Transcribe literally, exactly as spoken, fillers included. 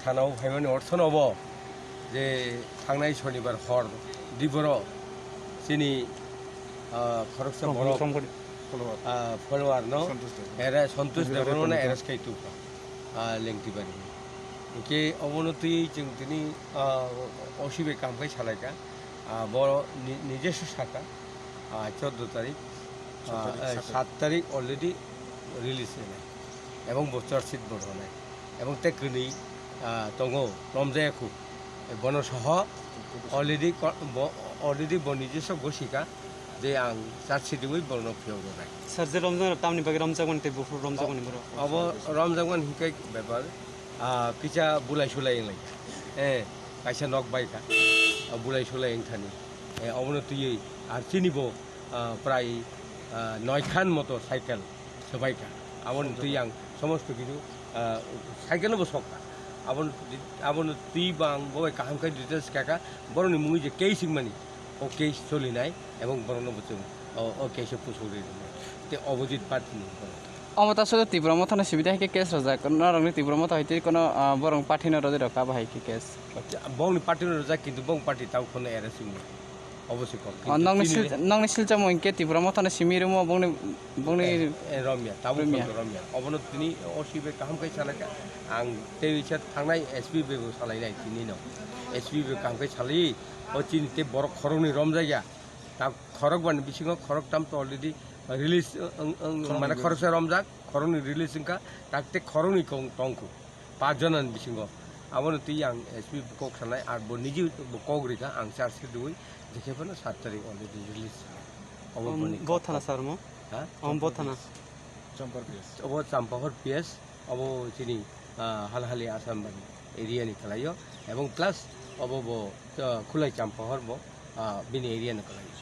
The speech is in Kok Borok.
Ano phaimani orthono bo je thangnai sonibar hor diboro chini, ah, khoroksa borok, ah, follower no era Santosh Debbarma no arrest khai tubkha, ah, Lengtibari. Hingke obono twi chwng tini, ah, O C bai kaham khai salaikha. Ah, bo ni-, nijeso saka, ah, chordo tarik, ah, eh, sat tarik already release wngnai, ebong bo charge sheet bo rwnai, ebong tei kwnwi, ah, tongo romjaya khu, eh, bono soho already ko-, bo, already bo nijeso gosika je ang charge sheet rwui bono phiyok rwnai. Sir, je romjak rok tamni bagwi romjakmani tei buphuru romjakmani borok? Abo romjakmani hinkhe bepar, ah, kisa bulai sulai wnglaikha, eh, kaisa nok baikha, ah, bulai sulai wngthani, eh, obono twiwi ar chini bo, ah, prai, ah, noi khan moto cycle swbaikha. Aboni twi ang somosto kichu, ah, cycle no bo sokha. Aboni, aboni twi bo ang bo bai kaham khe details kha kha. Borokni mungwi je case wngmani, o case solinai ebong borokno bo chwng o, o case o pusuk rinai. Tei opposite party ni borok. Omo ta sudu Tipra Motha no simi de hai khe case rwjak. Norokni Tipra Motha hai tei kono, ah, borok party no rwjak rok abo hai khe case. Bongni party no rwjak, kintu bong party tamo phano arrest wngya. Obo se kok. Oh, kintu nokni chini sil-, nokni silchamo hinkhe Tipra Mothano simi rwmo bongni, bongni eh, eh, romya, tabuk romya. Romya. Obono tini O C bai kaham khai salai kha. Ang tei wisa thangnai S P bai bo salai nai tini no. S P bai kaham khai salai, o chini tei borok khoroknwi romjakya. Ta khorok bani bisingo khorok tam to already release, ang, ang, mane khoroksa romjak, khoroknwi release wngkha, tak tei khoroknwi kong tongkhu. Pach jona ni bisingo. Abono twi ang S P kok sanai, ar bo niji bo kok rikha, ang charge sheet rwui, jekhe phano sat tarik already release. Obo boni bo kok. Thana sir mo? Ha? Om bo thana. Champahor P S. Obo Champahor P S, obo chini, ah, Halhali Assam bani area ni kalaio, ebong plus obo bo, ah, Khulai Champahor bo, ah, bini area ni kalaio.